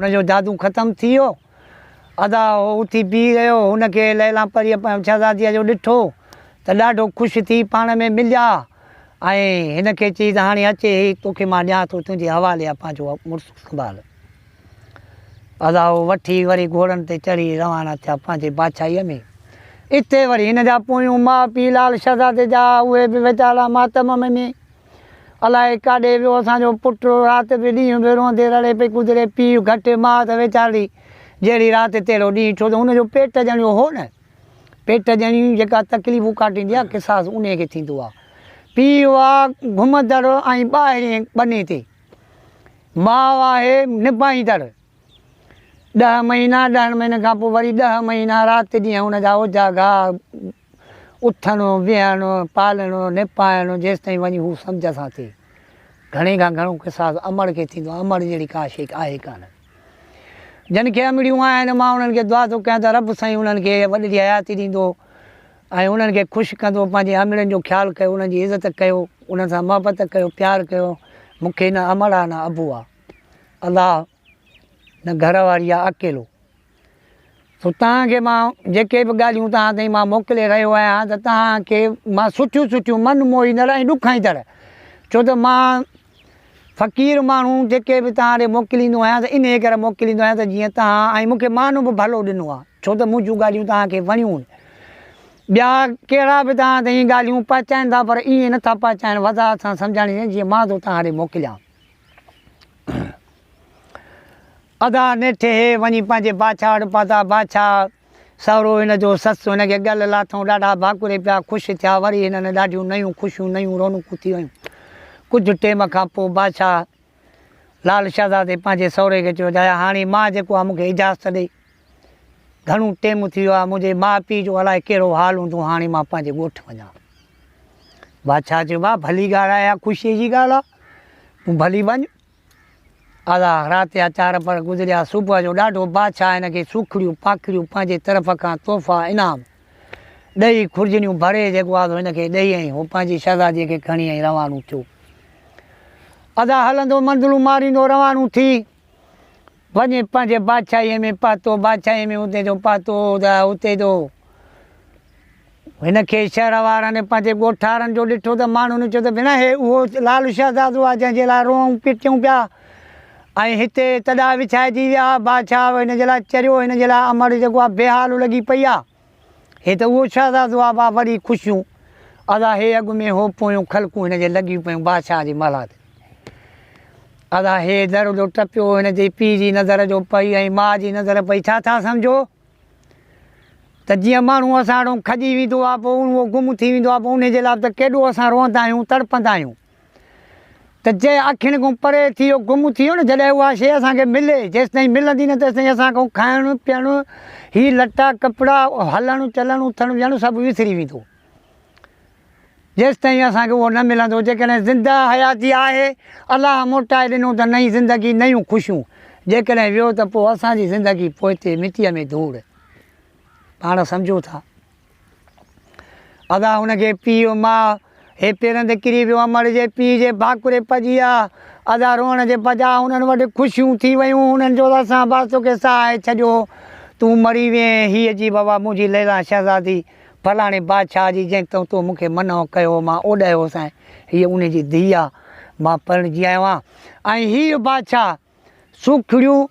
هن جو جادو ختم ٿي ويو. ادا هو اٿي بيهي رهيو. هن کي ليلان پريء شهزاديء جو ڏٺو ته ڏاڍو خوش ٿي پاڻ ۾ مليا ۽ هن کي چيس ته هاڻي اچ هي توکي مان ڏيان ٿو تنهنجي حوالي آ پنهنجو مڙس سنڀال. ادا هو وٺي وري گهوڙن تي چڙهي روانا ٿيا پنهنجي بادشاهيء ۾. اتي وري هن جا پويون ماء پيء لال شهزادي جا اهي به ويچارا ماتم ۾. الائي ڪاڏي ويو اسان جو پٽ، رات به ڏينهن به روئندي رڙي پئي گذري، پيء گهٽ ماء ته ويچاري جهڙي رات تهڙو ڏينهن، ڇو ته هن جو پيٽ ڄڻيو هو نه، پيٽ ڄڻي جيڪا تڪليفون ڪاٽيندي آ قصاص انهي کي ٿيندو آ. پيء آ گهمندڙ ۽ ٻاهرين ٻني تي، ماء آهي نڀائيندڙ. ڏهه مهينا، ڏهن مهينن کان پوء وري ڏهه مهينا رات ڏينهن هن جا اوجاڳا، اٿڻ، ويهڻ، پالڻ، نپائڻ، جيستائين وڃي هو سمجهه سان ٿئي. گهڻي کان گهڻو قصاص امڙ کي ٿيندو آهي، امڙ جهڙي ڪا شيء آهي ڪانه. جن کي امڙيون آهن، مان انهن کي دعا ٿو ڪيان ته رب سائين انهن کي وڏڙي حياتي ڏيندو ۽ انهن کي خوش ڪندو. پنهنجي امڙين جو خيال ڪيو، انهن جي عزت ڪيو، انهن سان محبت ڪيو، پيار ڪيو. مون کي نه امڙ آهي نه ابو آهي. الله نه گهر واري آ اڪيلو. سو توهان کي مان جيڪي به ڳالهيون توهان تائين مان موڪلي رهيو آهيان ته توهان کي مان سٺيون سٺيون من موهيندڙ ۽ ڏکائيندڙ ڇو ته مان فقير ماڻهو جيڪي به توهان ڏي موڪليندو آهيان ته انهيء ڪري موڪليندو آهيان ته جيئن توهان ۽ مون کي مان به ڀلو ڏنو آهي ڇو ته منهنجون ڳالهيون توهان کي وڻيون ٻيا ڪهڙا به توهان تائين ڳالهيون پهچائين ٿا پر ائين نٿا پهچائين وضاحت سان سمجهاڻي جيئن مان ٿو توهان ڏي موڪليان. ادا نيٺ هي وڃي پنهنجي بادشاهه وٽ پهتا. بادشاهه سهرو هن جو سس هن کي ڳل لاٿئون، ڏاڍا ڀاڪري پيا، خوش ٿيا. وري هنن ڏاڍيون نيون خوشيون، نيون رونقون ٿي ويون. ڪجهه ٽيم کان پوء بادشاهه لال شهزادي پنهنجي سهري کي چيو ته هاڻي مان جيڪو آهي مون کي اجازت ڏي. گهڻو ٽيم ٿي ويو آهي، منهنجي ماء پيء جو الائي ڪهڙو حال هوندو، هاڻي مان پنهنجي ڳوٺ وڃان. بادشاهه چيو، ڀاء ڀلي ڳالهه آهي، اها خوشيء جي ڳالهه آهي، تون ڀلي وڃ. ادا رات جا چار پهر گذريا، صبح جو ڏاڍو بادشاهه هن کي سوکڙيون پاکڙيون پنهنجي طرف کان تحفا انعام ڏئي خرجنيون ڀري جيڪو آهي سو هن کي ڏئي ۽ هو پنهنجي شهزاديء کي کڻي ۽ روانو ٿيو. ادا هلندو منزلون ماريندو روانو ٿي وڃي پنهنجي بادشاهيء ۾ پهتو. بادشاهيء ۾ اتي جو پهتو ته اتي جو هن کي شهر وارن پنهنجي ڳوٺارن جو ڏٺو ته ماڻهن چيو ته ڀيڻا هي اهو لال شهزادو آهي جنهن جي لاء روئون پٽيون پيا ۽ هتي تڏا وڇائجي ويا. بادشاهه هن جي لاء چريو، هن جي لاء امڙ جيڪو آهي بيحال لڳي پئي آهي. هي ته اهو شهزادو آ با وڏي خوشيون ادا هي اڳ ۾ هو پويون خلقون هن جي لڳيون پيون بادشاهه جي محلات ادا هي در جو ٽپيو هن جي پيء جي نظر جو پئي ۽ ماء جي نظر پئي ڇا ٿا سمجهو ته جيئن ماڻهو اسان وٽون کڄي ويندو آ پوء اهو گم ٿي ويندو آ پوء انهي جي لاء به ته ڪيڏو اسان روئندا آهيون تڙپندا آهيون. ته جنهن اکين کان پري ٿي ويو، گم ٿي ويو نه، جڏهن اها شيء اسان کي ملي، جيستائين ملندي نه تيستائين اسان کان کائڻ پيئڻ، هي لٽا ڪپڙا، هلڻ چلڻ، اٿڻ ويهڻ سڀ وسري ويندو. جيستائين اسان کي اهو نه ملندو، جيڪڏهن زنده حياتي آهي، الله موٽائي ڏنو ته نئين زندگي، نيون خوشيون، جيڪڏهن ويو ته پوء اسان جي زندگي پوئتي مٽيء ۾ ڌوڙ. پاڻ سمجهو ٿا. ادا هن کي پيء ماء هي پيرن تي ڪري پيو امڙ جي پيء جي ڀاڪري پڄي آ ادا روئڻ جي بجاء هنن وٽ خوشيون ٿي ويون هنن چيو ته اسان بس توکي سهائي ڇڏيو تون مري وئين هيء جي بابا منهنجي ليلان شهزادي فلاڻي بادشاهه جي جنهن تون تو مون کي منع ڪيو هو مان اوڏهه هوس ۽ هيء انهي جي ڌيء آ مان پرڻجي آيو آهيان ۽ هيء بادشاهه سوکڙيون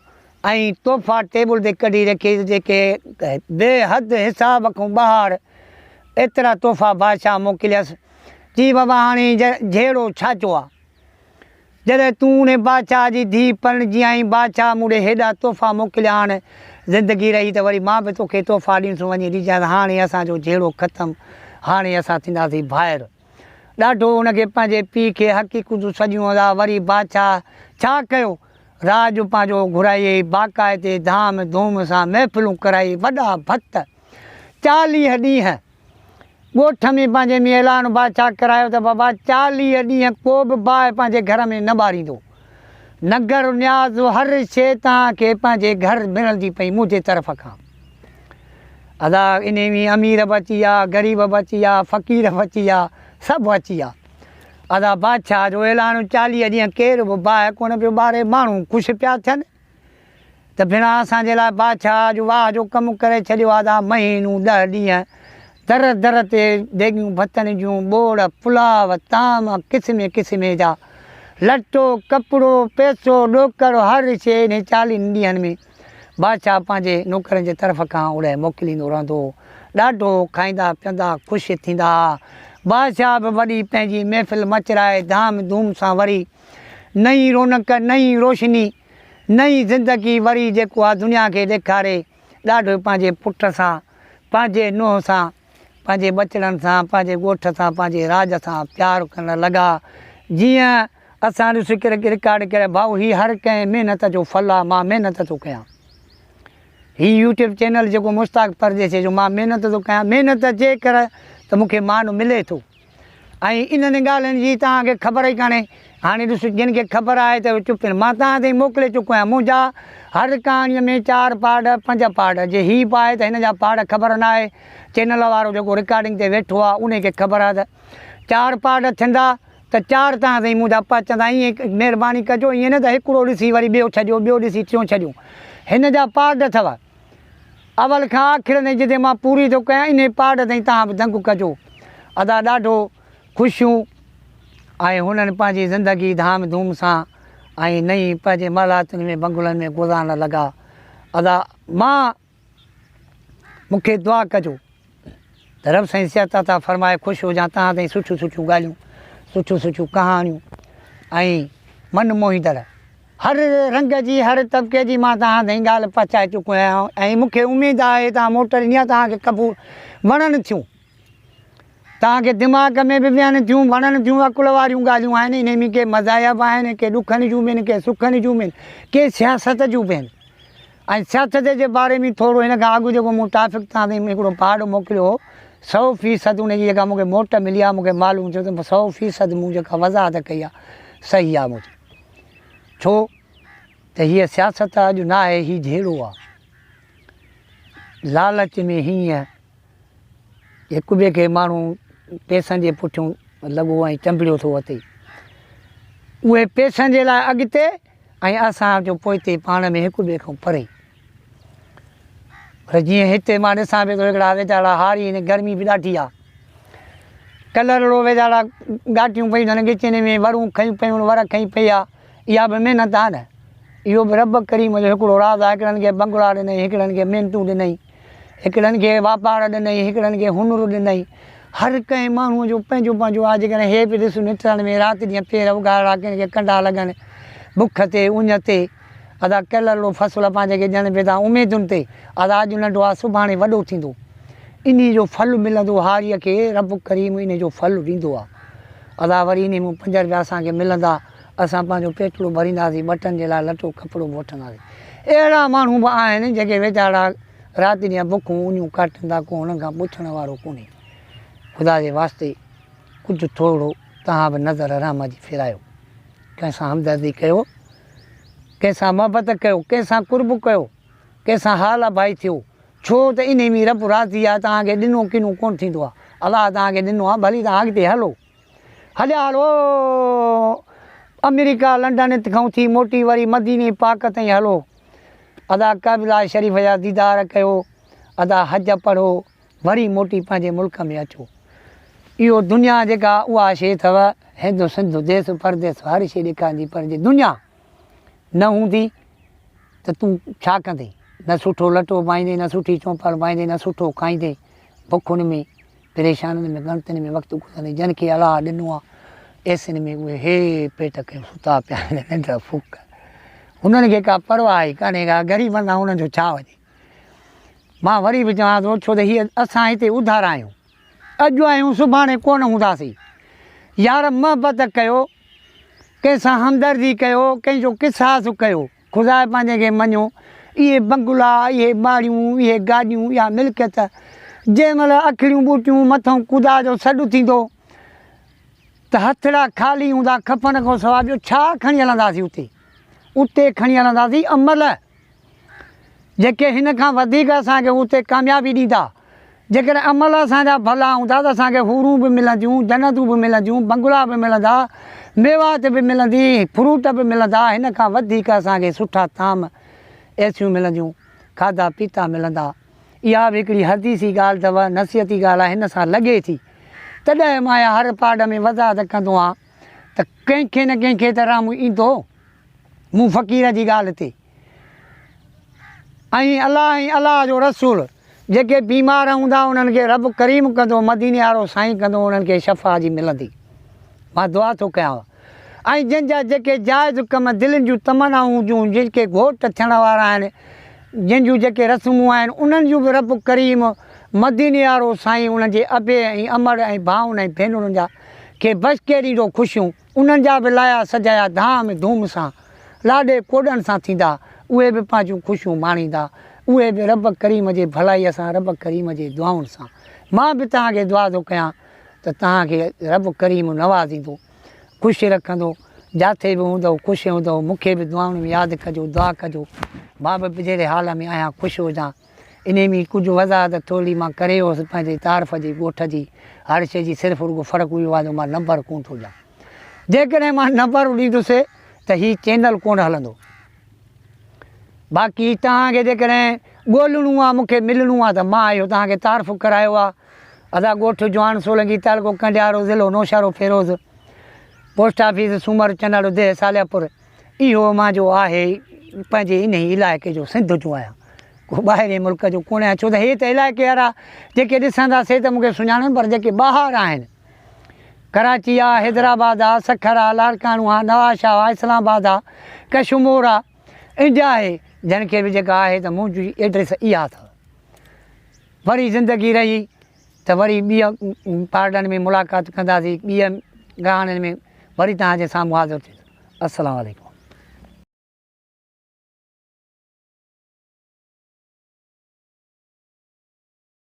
۽ تحفا ٽيبل تي ڪڍي رکيس جيڪي بي حد حساب کان ٻاهر ايترا تحفا بادشاهه موڪليس. چي بابا هاڻي جهيڙو ڇا جو آ؟ جڏهن تون انهي بادشاهه جي ڌيء پرڻجي آئين بادشاهه مون ڏي هيڏا تحفا موڪليا آهن زندگي رهي ته وري مان به توکي تحفا ڏيندس وڃي ڏجانس هاڻي اسان جو جهيڙو ختم هاڻي اسان ٿينداسين ڀائر. ڏاڍو هن کي پنهنجي پيء کي حقيقتون سڄيون هوندا. وري بادشاهه ڇا ڪيو؟ راڄ پنهنجو گهرائي باقاعدي ڌام ڌوم سان محفلون ڪرائي وڏا ڀت 40 ڏينهن ڳوٺ ۾ پنهنجي ۾ اعلان بادشاهه ڪرايو ته بابا 40 ڏينهن ڪو به باهه پنهنجي گهر ۾ نه ٻاريندو. ننگر نياز هر شيء توهان کي پنهنجي گهر ملندي پئي منهنجي طرف کان. ادا انهي ۾ امير به اچي ويا، غريب به اچي ويا، فقير به اچي ويا، سڀ اچي ويا. ادا بادشاهه جو اعلان 40 ڏينهن ڪير به باهه ڪونه پيو ٻاري، ماڻهو خوش پيا ٿين. ته ڀيڻا اسان جي لاء بادشاهه اڄ واهه جو ڪم ڪري ڇڏيو آ ته مهينو ڏهه ڏينهن در در تي ديڳيون ڀتن جون، ٻوڙ، پلاء، طعام قسمين قسمين جا، لٽو، ڪپڙو، پئسو، ڏوڪڙ هر شيء انهي چاليهن ڏينهن ۾ بادشاهه پنهنجي نوڪرن جي طرف کان اڙي موڪليندو رهندو هو. ڏاڍو کائيندا پيئندا خوش ٿيندا ها. بادشاهه به وڏي پنهنجي محفل مچرائي ڌام ڌوم سان وري نئين رونق، نئين روشني، نئين زندگي وري جيڪو آ دنيا کي ڏيکاري ڏاڍو پنهنجي پٽ سان، پنهنجي نونهن سان، پنهنجي ٻچڙن سان، پنهنجي ڳوٺ سان، پنهنجي راڄ سان پيار ڪرڻ لڳا. جيئن اسان ڏس رڪارڊ ڪري ڀائو هي هر ڪنهن محنت جو ڦل آ مان محنت ٿو ڪيان. هي يوٽيوب چينل جيڪو مشتاق پرديسي جو مان محنت ٿو ڪيان محنت جي ڪري ته مون کي مان ملي ٿو. ۽ انهن ڳالهين جي توهان کي خبر ئي ڪانهي. هاڻي ڏس جن کي خبر آهي ته اهي چپ آهن. مان توهان تائين موڪلي چڪو آهيان. منهنجا هر ڪهاڻيء ۾ چار پارٽ، پنج پارٽ. جي هي به آهي ته هن جا پارٽ خبر ناهي. چينل وارو جيڪو رڪارڊنگ تي ويٺو آهي انهي کي خبر آهي ته چار پارٽ ٿيندا ته چار توهان تائين منهنجا پهچندا. ائين مهرباني ڪجو ائين نه ته هڪڙو ڏسي وري ٻيو ڇڏيو ٻيو ڏسي ٽيون ڇڏيون. هن جا پارٽ اٿو. اول کان آخر تائين جتي مان پوري ٿو ڪيان انهي پارٽ تائين توهان به دنگ ڪجو ادا ڏاڍو خوشيون ۽ هنن پنهنجي زندگي ڌام ڌوم سان ۽ نئين پنهنجي محلاتن ۾ بنگلن ۾ گذارڻ لڳا ادا مان مون کي دعا ڪجو ته رب سائين صحت عطا فرمائي خوش هجان توهان تائين سٺيون سٺيون ڳالهيون سٺيون سٺيون ڪهاڻيون ۽ من موهيندڙ هر رنگ جي هر طبقي جي مان توهان تائين ڳالهه پهچائي چڪو آهيان ۽ مون کي اميد آهي توهان موٽ ڏيندا توهان کي قبول وڻن ٿيون توهان کي دماغ ۾ به ويهن ٿيون وڻن ٿيون عقل واريون ڳالهيون آهن انهي ۾ ڪي مزاحيه به آهن ڪي ڏکن جون به آهن ڪي سکن جون به آهن ڪي سياست جون به آهن ۽ سياست جي باري ۾ ٿورو هن کان اڳ جيڪو مون ٽاپڪ توهان تائين هڪڙو پاڙ موڪليو هو سو فيصد ان جي جيڪا مون کي موٽ ملي آهي مون کي معلوم ٿيو ته سو فيصد مون جيڪا وضاحت ڪئي آهي صحيح آهي منهنجي ڇو ته هيء سياست اڄ ناهي، هي جهيڙو آ. لالچ ۾ هينئن هڪ ٻئي کي ماڻهو پئسن جي پٺيون لڳو ۽ چنبڙيو ٿو وتي. اهي پئسن جي لاء اڳتي ۽ اسان جو پوئتي پاڻ ۾ هڪ ٻئي کان پري. پر جيئن هتي مان ڏسان پيو ته هڪڙا ويچارا هاري هن گرمي به ڏاڍي آ. ڪلرڙو ويچارا ڳاٽيون پيون اٿن ڳچين ۾ ورون کنيون پيون ور کنئي پئي آ. اها به محنت آ نه. اهو به رب ڪريم جو هڪڙو راز آ. هڪڙن کي بنگلا ڏنئي، هڪڙن کي محنتون ڏنئي، هڪڙن کي واپار ڏنئي، هڪڙن کي هنر ڏنئي. هر ڪنهن ماڻهوء جو پنهنجو پنهنجو آ. جيڪڏهن هي به ڏس نٽرن ۾ رات ڏينهن پير اگهاڙا ڪنهن کي ڪنڊا لڳن بک تي اڃ تي. ادا ڪلرڙو فصل پنهنجي کي ڏيڻ پئي ٿا اميدن تي ادا اڄ ننڍو آ سڀاڻي وڏو ٿيندو انهي جو ڦل ملندو هاريء کي رب ڪريم انهي جو ڦل ڏيندو آ ادا وري انهي مون پنج رپيا اسان کي ملندا اسان پنهنجو پيٽڙو ڀرينداسين ٻٽن جي لاء لٽو ڪپڙو به وٺنداسين اهڙا ماڻهو به آهن جيڪي ويچارا رات ڏينهن بکون اڃون ڪاٽن ٿا ڪو هنن کان پڇڻ وارو ڪونهي خدا جي واسطي ڪجهه ٿورڙو توهان به نظر رحم جي ڦيرايو ڪنهن سان همدردي ڪيو ڪنهن سان محبت ڪيو، ڪنهن سان قرب ڪيو، ڪنهن سان حال اڀائي ٿيو، ڇو ته انهي ۾ رب راضي آهي، توهان کي ڏنو ڪنو ڪونه ٿيندو آهي، الله توهان کي ڏنو آهي، ڀلي توهان اڳتي هلو. هليا هلو آمريڪا لنڊن کان ٿي موٽي وري مديني پاڪ تائين هلو، ادا قبله شريف جا ديدار ڪيو، ادا حج پڙهو، وري موٽي پنهنجي ملڪ ۾ اچو. اهو دنيا جيڪا اها شيء اٿو، هند سنڌ ديس پرديس هر شيء ڏيکاريندي پر جي دنيا نه هوندي ته تون ڇا ڪندين؟ نه سٺو لٽو پائيندين، نه سٺي چونپل پائيندين، نه سٺو کائيندين، بکن ۾ پريشانين ۾ ڳڻتين ۾ وقت گذرندين، جن کي الله ڏنو آ ايسين ۾ اهي هي پيٽ ڪيون ستا پيا آهن ننڊ ڦوڪ هنن کي ڪا پرواهه ئي ڪانهي ڪا غريبن سان هنن جو ڇا وڃي. مان وري به چوان ٿو ڇو ته هيء اسان هتي اڌارا آهيون. اڄ آهيون سڀاڻي ڪونه هونداسين. يار محبت ڪيو، ڪنهن سان همدردي ڪيو، ڪنهن جو قصاص ڪيو، خدا پنهنجي کي مڃو. اهي بنگلا، اهي ماڙيون، اهي گاڏيون، اها ملڪيت، جنهن مهل اکڙيون ٻوٽيون مٿئون خدا جو سڏ ٿيندو ته هٿڙا خالي هوندا، کفن کان سواء ٻيو ڇا کڻي هلنداسين اتي؟ اتي کڻي هلنداسين عمل. جيڪي هن کان وڌيڪ اسان کي اتي ڪاميابي ڏيندا. جيڪڏهن عمل اسان جا ڀلا هوندا ته اسان کي حورون به ملنديون، جنتون به ملنديون، بنگلا به ملندا، ميوات به ملندي، فروٽ به ملندا، هن کان وڌيڪ اسان کي سٺا طعام ايسيون ملنديون، کاڌا پيتا ملندا. اها به هڪڙي حديثي ڳالهه اٿو، نصيحتي ڳالهه آهي، هن سان لڳي ٿي. تڏهن مان اها هر پاڙ ۾ وضاحت ڪندو آهيان ته ڪنهن کي نه ڪنهن کي ته رحم ايندو مون فقير جي ڳالهه تي. ۽ الله ۽ الله جو رسول جيڪي بيمار هوندا انهن کي رب ڪريم ڪندو مديني وارو سائين ڪندو انهن کي شفا جي ملندي مان دعا ٿو ڪيان ۽ جن جا جيڪي جائز ڪم دلين جون تمنائون هونديون جيڪي گهوٽ ٿيڻ وارا آهن جن جون جيڪي رسمون آهن انهن جون به رب ڪريم مديني وارو سائين انهن جي ابي ۽ امڙ ۽ ڀائن ۽ ڀينرن جا کي بشڪي ڏيندو خوشيون انهن جا به لايا سجايا ڌام ڌوم سان، لاڏي ڪوڏن سان ٿيندا، اهي به پنهنجون خوشيون ماڻيندا، اهي به رب ڪريم جي ڀلائيء سان رب ڪريم جي دعائن سان. مان به توهان کي دعا ٿو ڪيان ته توهان کي رب ڪريم نوازيندو، خوش رکندو، جاٿي به هوندؤ خوش هوندؤ، مون کي به دعائن ۾ ياد ڪجو، دعا ڪجو، مان به جهڙي حال ۾ آهيان خوش هجان. انهي ۾ ڪجهه وضاحت ٿورڙي مان ڪري هوس پنهنجي تعارف جي ڳوٺ جي هر شيء جي صرف رڳو فرق اهو آهي جو مان نمبر ڪونه ٿو ڏيان جيڪڏهن مان نمبر ڏيندس ته هي چينل ڪونه هلندو باقي توهان کي جيڪڏهن ڳولڻو آهي مون کي ملڻو آهي ته مان اهو توهان کي تعارف ڪرايو آهي ادا ڳوٺ جوان سولنگي تعلقو ڪنڊيارو ضلعو نوشهرو فيروز پوسٽ آفيس سومر چنڙ ديهه صالح پور اهو مان جو آهي پنهنجي انهي علائقي جو سنڌ جو آهيان ڪو ٻاهرين ملڪ جو ڪونه آهيان ڇو ته هي ته علائقي وارا جيڪي ڏسندا سي ته مون کي سڃاڻن پر جيڪي ٻاهر آهن ڪراچي آ حيدرآباد آ سکر آ لاڙڪاڻو آ نوابشاهه آ اسلام آباد آ ڪشمور آ انڊيا آهي جن کي به جيڪا آهي ته منهنجي ايڊريس اها اٿو وري زندگي رهي ته وري ٻي پارٽن ۾ ملاقات ڪنداسين ٻي ڪهاڻين ۾ وري توهان جي سامهون حاضر ٿيندس السلام عليڪم.